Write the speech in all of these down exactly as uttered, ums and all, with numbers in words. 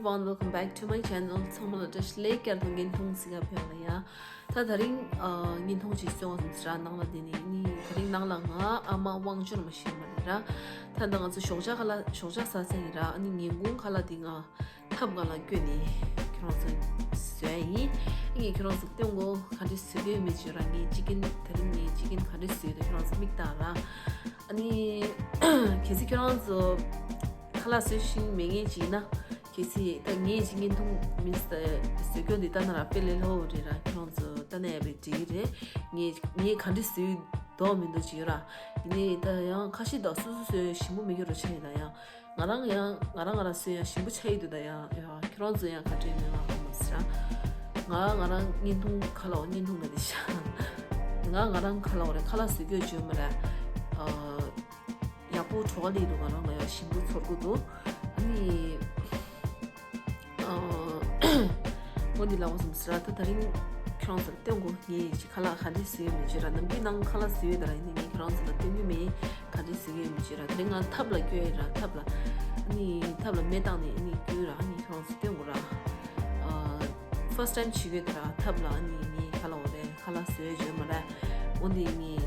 Everyone, welcome back to my channel. ཚང་མ་ལ་བཀྲ་ཤིས་བདེ་ལེགས། བསྐྱར་དུ་བརྙན་ཐུང་གཟིགས་ག་ཕེབས་པ་ལ་ཡ། ད་དེ་རིང་ཨ་བརྙན་ཐུང་ཅིག་བཟོས་པ་ཟེར་ན་ནང་ལ། དེ་ནི་ནི་དེ་རིང་ནང་ལ་ང་ཨ་མ་དབང་འབྱོར་མ་ཤེས་མ་རེད་ར། ད་ད་ང་ཚོ་ཞོགས་ཇ་ཁ་ལག་ཞོགས་ཇ་ཟ་ཚར་ཡིན་ར། ཨ་ནི་ཉིན་གུང་ཁ་ལག་དེ་ང་ཐབ་སྒང་ལ་བསྐྱོན་ནས་ཁྱེད་རང་ཚོ་བཟོས་ཡིན། ངས་ཁྱེད་རང་ཚོ་སྟོན་གོ། ག་འདྲས་བཟོས་ཀྱི་ཡོད་མེད་ཅིག་ར། ངས་ཅི་ཀིན་དེ་རིང་ངས་ཅི་ཀིན་ག་འདྲས་བཟོས་ཡོད་ད་ཁྱེད་རང་ཚོ་མིག་ལྟ་ར། ཨ་ནི་གལ་སྲིད་ཁྱེད་རང་ཚོ་ཁ་ལག་བཟོ་ཤེས་མེད་མཁན་ཅིག་ཡིན་ན། གལ་སྲིད་ད་ངས་ཅི་བརྙན་ཐུང་མིན་ཟེར་བཟོ་སྐྱོན་འདི་ལྟ་ན་ར་དཔེ་ལས་སླ་བོ་རེད་ར། ཁྱེད་རང་ཚོ་ལྟ་ན་ཡག་པོ་འགྲིག་གི་རེད། ངས་ངས་ག་འདྲས་བཟོས་འདུག་མི་འདུག་ཅིག་ཡོད་ར། ཡིན་ནའི་ད་ཡང་ཁ་ཤས་ད་སོ་སོ་བཟོས་ཞིམ་པོ་མེད་ཀྱི་རོ་ཆ་ཡིན་ད་ཡང་། ང་རང་ཡང་ང་རང་ང་རང་བཟོས་ཡང་ཞིམ་པོ་ཆགས་ཀྱི་འདུག་ད་ཡང་། ཡང་ཁྱེད་རང་ཚོ་ཡང་ག་འདྲས་མེད་ང་ཧ་མ་ཟེར། ང་ང་རང་བརྙན་ཐུང་ཁ་ལག་བརྙན་ཐུང་ལ་དེ་ཤ། ང་ང་རང་ཁ་ལག་རེད། ཁ་ལག་བཟོ་སྐྱོན་བྱོས་མ་རེད། ཨ་ཡག་པོ་བྲོ་བ་ལི་འདུག་ང་རང་ལ་ཡང་ཞིམ་པོ་ཚོར་གི་འདུག་ཨ་ནི་ཨ་འོ་འདི་ལ་འོ་སོང་ཟེར་ར། ད་དེ་རིང་ཁྱེད་རང་ཚོ་ལ་སྟོན་གོ། ངས་ཅི་ཁ་ལག་ག་འདྲས་བཟོས་ཡོད་མེད་ཅིག་ར། ནམ་རྒྱུན་ནང་ཁ་ལག་བཟོས་ཡོད་ད་ར། ཡིན་ནའི་ངས་ཁྱེད་རང་ཚོ་ལ་སྟོན་རྒྱུ་མེད། ག་འདྲས་བཟོས་ཡོད་མེད་ཅིག་ར། དེ་རིང་ང་ཐབ་ལ་བསྐྱོན་ཡོད་ར། ཐབ་ལ་ཨ་ནི་ཐབ་ལ་མེ་བཏང་ནས་ཨ་ནི་བསྐྱོན་ར། ཨ་ནི་ཁྱེད་རང་ཚོ་སྟོན་གོ་ར། ཨ་first time བྱེད་ཀྱི་ཡོད་ད་ར། ཐབ་ལ་ཨ་ནི་ངས་ཁ་ལག་འོ་རེད། ཁ་ལག་བཟོས་བྱོས་མ་རེད། འོ་འདི་ངས་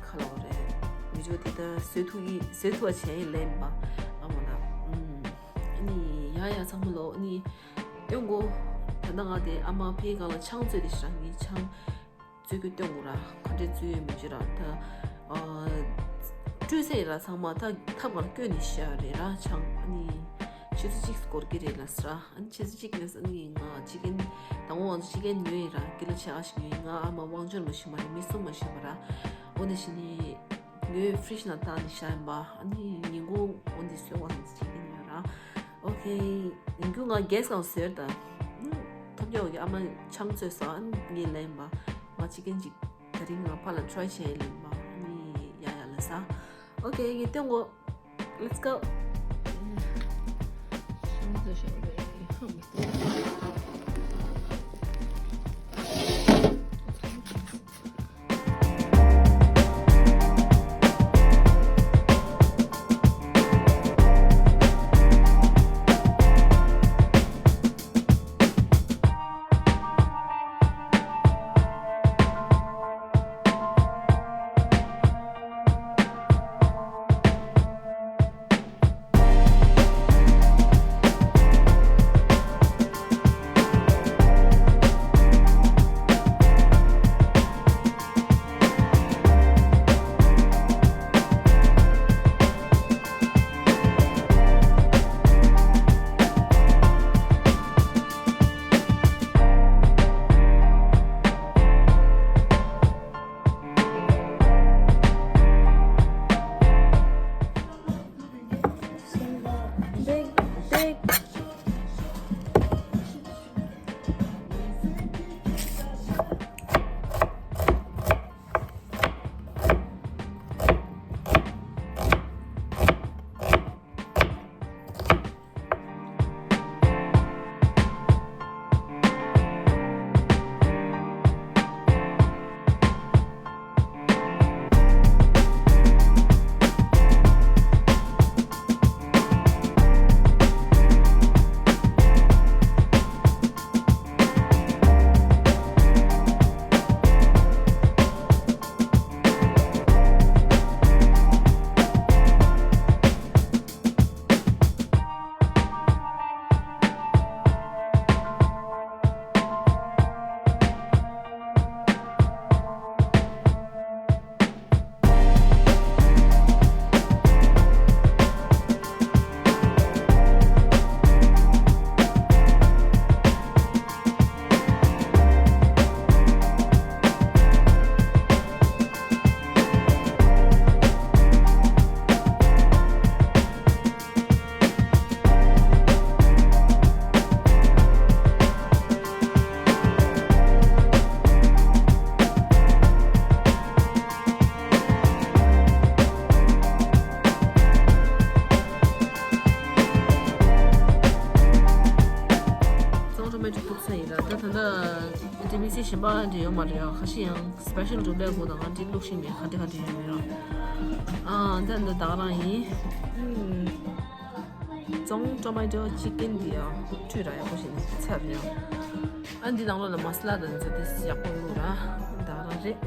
ཁ་ལག་འོ་རེད། བི་ཌི་ཡོ་དེ་ལྟར་བཟོས་ཐུབ་ཀྱི་བཟོས་ཐུབ་པ་བྱས་ཡིན་ལེན་པ། ཨ་མ་ལ། ཨུམ། ཨ་ནི་ཡ་ཡ་ཚང་མ་ལོ། ཨ་ནི་སྟོན་གོ། ད་ལྟ་ང་དེ་ཨ་མ་ཕའི་སྒང་ལ་ཆང་བཙོས་ཏེ་ཤི་ར། ངས་ཆང་བཙོས་ཀྱི་སྟོན་གོ་ར། ག་འདྲས་བཙོས་ཡོད་མེད་ཅིག་ར། ད་ཨ་བཀྲུས་ཚར་ཡིན་ར། ཚང་མ་ད་ཐབ་སྒང་ལ་བསྐྱོན་ནས་ཤི་ཡ་རེད་ར། ཆང་ཨ་ནི་ཆུ་ཚོད་གཅིག་འགོར་གྱི་རེད་ལབ་ཟེར་ར། ཨ་ནི་ཆུ་ཚོད་གཅིག་ནས་ཨ་ནི་ང་ཅི་ཀིན་དང་པོ་ང་ཚོ་ཅི་ཀིན་ཉོས་ཡིན་ར། ཀི་ལོ་ཕྱེད་ཀ་ཞིག་ཉོས་ཡིན། ང་ཨ་མ་དབང་འབྱོར་མ་ཤེས་མ་རེད། མི་གསུམ་མ་ཤེས་མ་ར། འོ་ནི་ཤི་ནི། ངའི་ཕི་རིཇ་ནང་བཏང་ནས་བཞག་ཡིན་པ། ཨ་ནི་ཉིན་གུང་འོ་འདི་བཟོས་པ་ཟེར་བྱེད་ཀྱི་ཡིན་ར། ཨོ་ཁེ། ཉིན་གུང་ང་གེ་སི་སྒང་བཟོས་ད། ཐོབ་རྒྱག་གི་ཨ་མ་ཆང་བཙོས་ས། ཨ་ནི་ངས་ལེན་པ། ང་ཅི་ཀིན་ཅིག་དེ་རིང་ང་ཕ་ལ་ཊི་རའི་བྱས་ལེན་པ། ཨ་ནི་ཡ་ཡ་ལ་ས། ཨོ་ཁེ། ངས་སྟོན་གོ། Let's go. ཚོང་ཁྲོམ་མེད་ཀྱི་ཐུག་ས་ཡིན་ལ། ད་ད་ལྟ་ཌི་བི་སི་གཞན་པ་འདྲ་ཡོད་མ་རེད། ཁ་ཤས་ཡང་སི་པེ་ཤལ་གྲུབ་ལས་སྒོ་དང་ང་འདི་བླུགས་ཤིང་མེད། ག་འདྲ་ག་འདྲ་ཡོད་མེད་ར། ཨ་ད་འདི་ད་ག་རང་ཡིན། ཙོང་ཊོ་མེ་ཊོ་ཅི་ཀན་འདི་ཡང་བཀྲུས་ར་ཡག་པོ་བྱས་ནས་ཚར་ཡང་། ཨ་འདི་ནང་ལོགས་ལ་མ་ས་ལ་དང་ཚོད་དེ་ཡག་པོ་བླུགས་ར། ད་རང་རེད།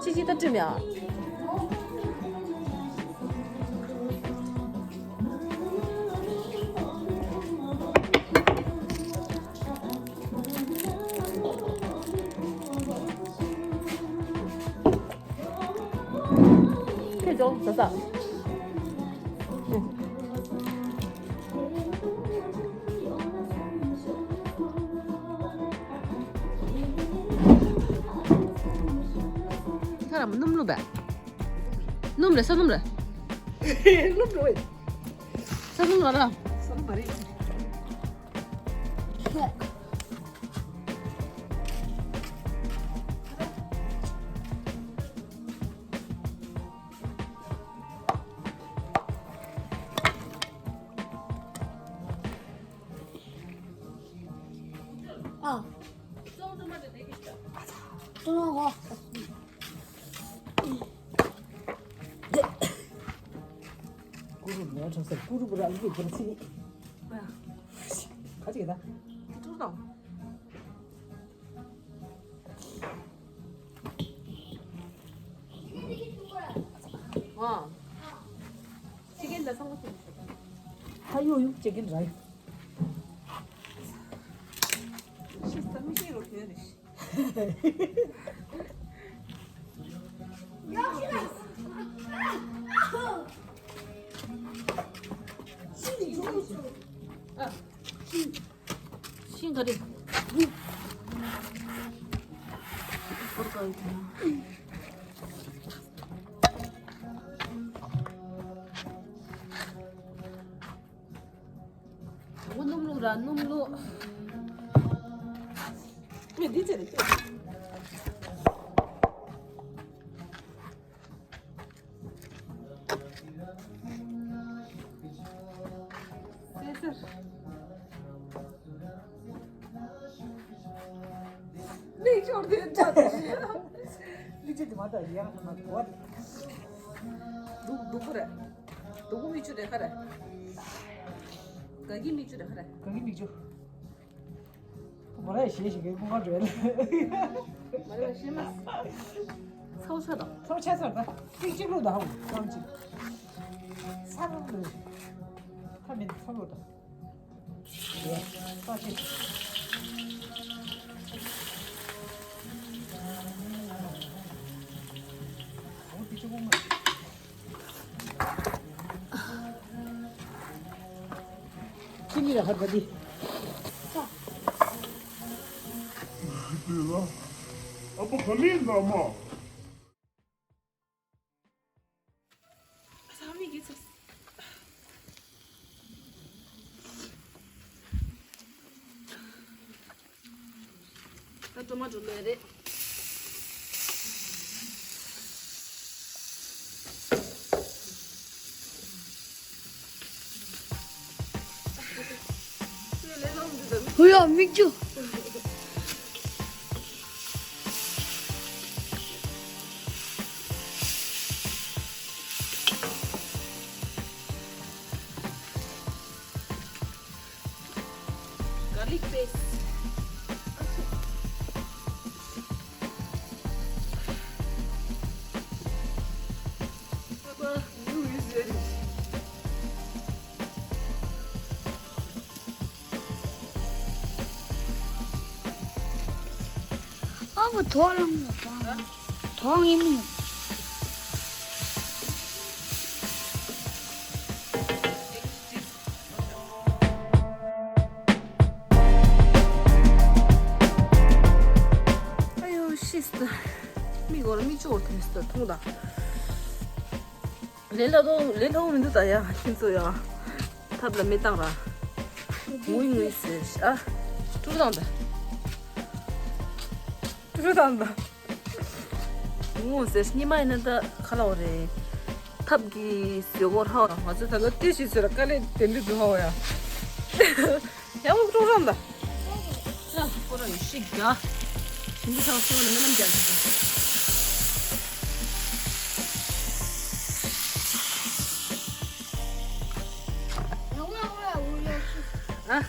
ཅི་ཅི་ད་བཀྲུས་མེད་ཨ། ཁྱོད་འཇོག་ཟ་ཟ། ཁ་ར་མ་སྣུམ་སྣུམ་པས། སྣུམ་རེད་ས་སྣུམ་རེད། སྣུམ་རེད། ས་སྣུམ་ར་ར། ས་སྣུམ་མ་རེད། ཨ། ཀྲུང་གོ། ཀུ་རུ་ནས་ཁྲག་སར་ཀུ་རུ་པུ་ར་ལུ་པུ་ར་སི་ནི། ཁ་ཅིག་ད། ཀྲུང་དང་། ཨ། ཅི་གེན་ད་ཚང་མ་ཁྱེར་ཤོག་ཧ་ཡོ་ཡོ་ཅི་གེན་ར་ཡོ། ཤི་ས་མི་ཤེས་རོ་ཁྱོད་རེ་ཤི། ཤིང་ག་རེ། དང་པོ་སྣུམ་བླུགས་ར་སྣུམ་བླུགས། ངས་འདི་བྱས་ནས་བལྟས། སེ་སེར། ལིག་ཤོར་དེ་འདྲ་དེ། ལིག་ཅི་དེ་མ་ད་ཡང་མ་གོ། སྡུག་སྡུག་པོ་རེད། སྡུག་པོ་མིག་ཆུ་རེད་ཁ་རེད། དགའ་སྐྱིད་མིག་ཆུ་རེད་ཁ་རེད། དགའ་སྐྱིད་མིག་ཆུ། མོ་ར་ཞེ་ཞིག་གི་ཀུན་དགའ་འགྲོ་ཡ་ལ། མ་རེད་པ་ཞེ་མ། ཚ་བོ་ཆ་དང་། ཚ་བོ་ཆ་ཚར་ད། ཏིག་གཅིག་བླུགས་ད་ཧ་གོ་ཙམ་ཅིག་ཚ་བོ་བླུགས། ཁ་མིན་ཚ་བོ་ད། ཡ། ཚ་ཆེ། ཨོ་ཏི་ཅུ་གོ་མ། ཁྱི་གཉིས་ལ་ཧར་བ་འདི། ཨ་ཕོ་ག་ལེར་འདའ་མ། ད་ཊོ་མ་ཊོ་ལོས་རེད། ཧུ་ཡ་མིག་ཆུ། Garlic paste. ཨ་ཁུ་ཐོག་ལངས་ལ་ཐོག་ལངས། ཐོག་ངེས་མི་ཡོང་། ཨ་ཡོ་ཤི་སྟ། མིག་སྒོར་མིག་ཆུ་འཐོན་སྟ་མཐོང་ད། ལས་སླ་པོ་ལས་སླ་པོ་མི་འདུག་ད་ཡ་ཁྱེད་ཚོ་ཡ། ཐབ་ལ་མེ་བཏང་ར། ངུས་ངུས་ཟེར་ཨ། ཀྲུ་བཏང་ད། ཀྲུ་བཏང་ད། ངུ་ཟེར་སྙི་མ་ཡིན་ན་ད་ཁ་ལ་འོ་རེད། ཐབ་ཀྱི་ཟེར་གོ་ཧ་བ་ང་ཚོ་ད་ལོ་ཏི་ཞིག་ཟེར་དཀའ་ལས་དེ་འདྲི་འདུག་ཧ་བ་ཡ། ཡང་ཀྲུང་རང་ད། ཡང་ཁོ་རང་ཡི་ཤིག་རྒྱ། ཞིང་ཁུ་ཚང་སོང་ནས་མི་རྣམས་རྒྱ་ཞིག་རྒྱ། ཨ།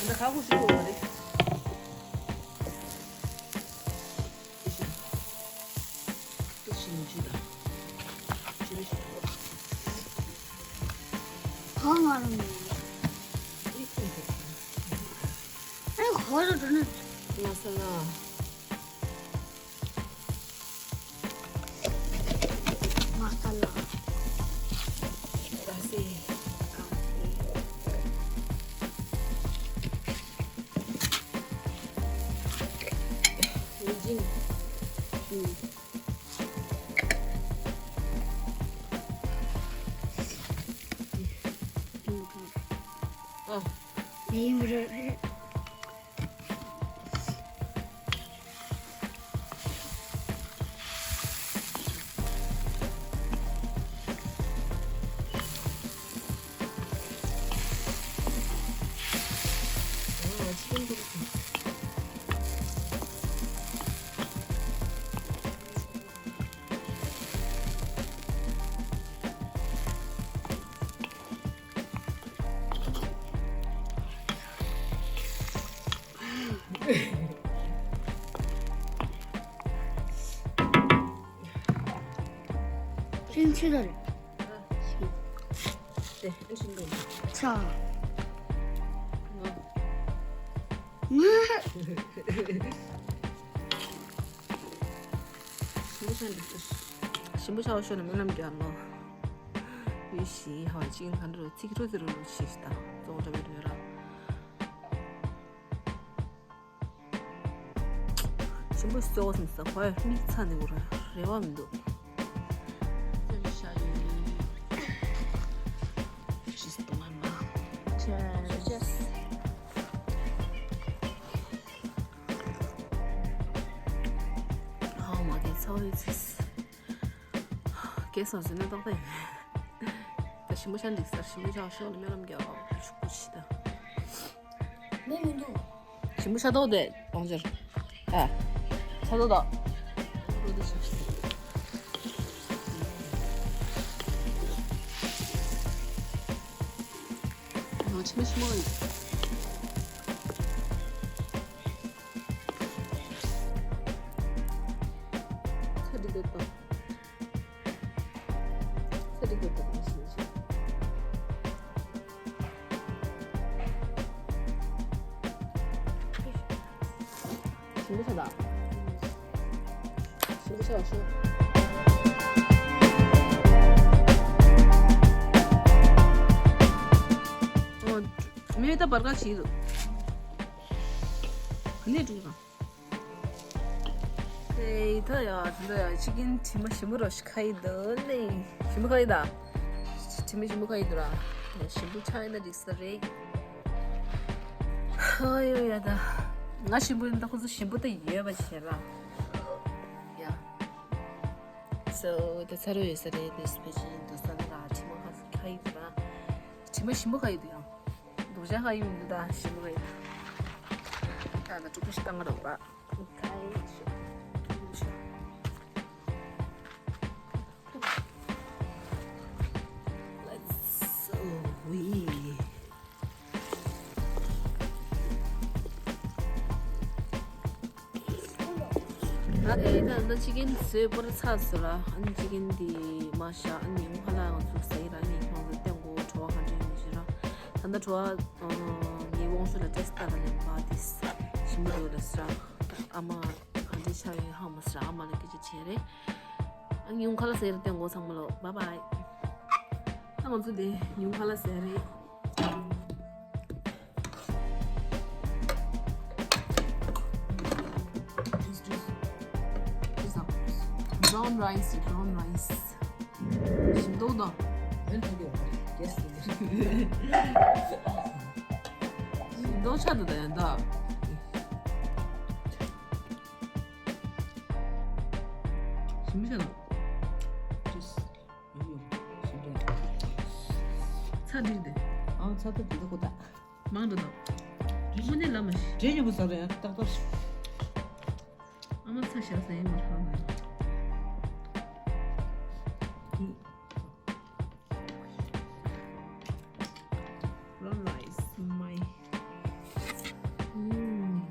འདི་ཁ་ཁུ་ཞིག་དགོས་པ་རེད། གང་ང་རང་ཨེ་ཧོ་རོ་དོ་ནི། ང་ས་ལ། ང་ས་ལ། ར་སེ། ཡིན་ཅིང་། ཨུ། ཨ། ཡིན་རེད། ཁྱིམ་ཆུ་ལ་རེད། དེ་ཨེ་ཤིན་ཏུ། ཆ། ང་། ང་། ཞིམ་པོ་ཆགས་འདུག་ཞིམ་པོ་ཆགས་པ་ཤོད་ན་སྨོན་ལམ་རྒྱག་ལོ། ཡུལ་ཞིག་ཧ་ཅིང་གང་འགྲོ་ཚིག་འགྲོ་ཚིག་རུ་ལུགས་ཤིག་དང་གཙོ་བོ་འདྲ་བའི་དོན་ར། ཞིམ་པོ་གཙོ་བོ་སམ་ས་ཧོའི་མིག་ཚ་ནས་འུར་རེ་བ་མི་འདུག་ཅེས་དང་ཨ་མ། Cheers. ཧའོ་མ་དེ་ཚ་བའི་ཚིས། སྐལ་བཟང་ཟེར་ན་ཏག་ཏག་ཡིན། ད་ཞིམ་པོ་ཤ་འགྲིག་ས་ཞིམ་པོ་ཤ་ཤོག་ནི་སྨོན་ལམ་རྒྱག་པ་ཤུགས་པོ་ཆེ་ད། མི་མི་འདུག་ཞིམ་པོ་ཤ་ཏོག་དེ་གཏོང་ཕྱིར། ཨ། ཤ་ཏོག་ཏོག་ང་ཆི་མ་ཤི་མོ་ཡིན། ཚ་འགྲིག་པའི་པ། ཚ་འགྲིག་པའི་པ་ཞིམ་ཆེ། ཞིམ་པོ་ཆགས་དང་། ཞིམ་པོ་ཆགས་ཤོག་ཨོ། མེ་ད་བར་ཁ་བྱེད་དོ། ག་ནས་འགྲོ་དང་། ཨེ་ད་ཡ་ད་ཡ་ཅི་ཀིན་དྲི་མ་ཞིམ་པོ་རོ་ཞིག་ཁ་ཡི་འདུག་ལེ། ཞིམ་པོ་ཁ་ཡི་ད། དྲི་མ་ཞིམ་པོ་ཁ་ཡི་འདུག་ར། ཞིམ་པོ་ཆགས་ཡིན་ན་འགྲིག་ས་རེད། ཨ་ཡོ་ཡ་ད། ང་ཞིམ་པོ་ཡིན་ད་ཁོ་ཚོ་ཞིམ་པོ་ད་ཡོད་པ་བྱས་ར། ཡ། སོ་ད་ཚ་རུ་ཡོད་ས་རེད་དེ་སྤེ་ཅིན་དུ་ས་ན་ར་དྲི་མ་ཁ་ཁ་ཡི་འདུག་ར། དྲི་མ་ཞིམ་པོ་ཁ་ཡི་འདུག་ཡང་། སྡུག་ཅག་ཁ་ཡི་མི་འདུག་ད་ཞིམ་པོ་ཁ་ཡི་འདུག་ད་ད་ཀྲུ་ཀྲུ་ཞིག་བཏང་ག་རོགས་ར། ཨེ་ད་ད་ཅི་ཀིན་བཟོས་པོར་ཚར་སོང་ར། ཨ་ནི་ཅི་ཀིན་འདི་མ་ཤ་ཨ་ནི་ཉིན་མོ་ཁ་ལ་ང་ཚོ་ཟ་ཡི་ར། ཨ་ནི་ཁོང་ཚོ་སྟོན་གོ་བྲོ་བ་ག་འདྲ་ཡིན་ཞེ་ར། ད་ད་བྲོ་བ་ངའི་དབང་ཤུགས་ལ་ཏེས་ཏ་ལ་ལེན་པ་ཏིས་ཞིམ་པོ་འདུག་ལ་སྲ། ཨ་མ་ག་འདྲ་ཆགས་ཡོད་ཧ་མ་སྲ། ཨ་མ་ལ་སྐད་ཆ་བྱས་རེད། ཨ་ཉུང་ཁ་ལ་ཟེར་ཏེ་མགོ་ཚང་མ་ལོ། Bye bye. ད་ང་ཚོ་དེ་ཉུང་ཁ་ལ་ཟེར་རེད། This, this, this up. Brown rice, brown rice. ཞིམ་མདོག་དང་། ཡོན་ཐུག་ཡོད་རེད། Yes. ཞིམ་མདོག་ཆགས་འདུག་ད་ཡང་ད། ཞིམ་པོ་ཆགས་འདུག Just. ཡོང་ཡོང་། ཞིམ་པོ་ཡོང་། ཚ་འདི་འདི། ཨང་ཚ་ཐབས་འདི་ད་ཁོ་ད། མང་དུ་དང་། དངོས་གནས་ལ་མ་ཤི། འདྲེ་ཉོ་བ་ཟ་རེད་ཏག་ཏག། ཨ་མ་ཚ་ཞག་ཟ་ཡིན་མ་ཧང་། Brown rice, my. 음.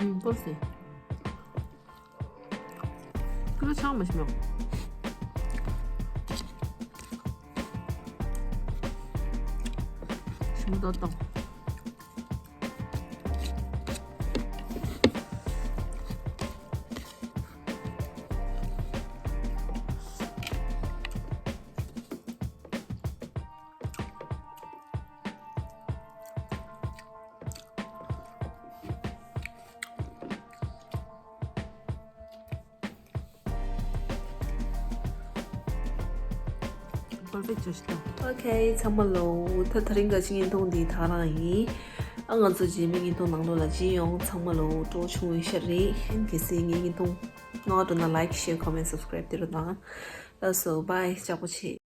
음, 그렇지. ཀུ་ལུ་ཆང་མ་ཤི་མ། ཞིམ་ཏོག་ཏོག། Perfect ཅོ་ཤི་ཏོ། Okay ཚང་མ་ལོ། ད་དེ་རིང་གི་བརྙན་ཐུང་འདི་ད་རང་ཡིན། ཨ་ང་ཚོ་རྗེས་མའི་བརྙན་ཐུང་ནང་ལོགས་ལ་མཇལ་ཡོང་། ཚང་མ་ལོ་སྤྲོ་བོ་བྱུང་བའི་ཤ་རེད། གལ་སྲིད་ངའི་བརྙན་ཐུང་ང་འགྲོ་ན་like, share, comment, subscribe དེ་རུ་དང་། ལགས་སོ། Bye ལྕགས་པོ་ཆེ།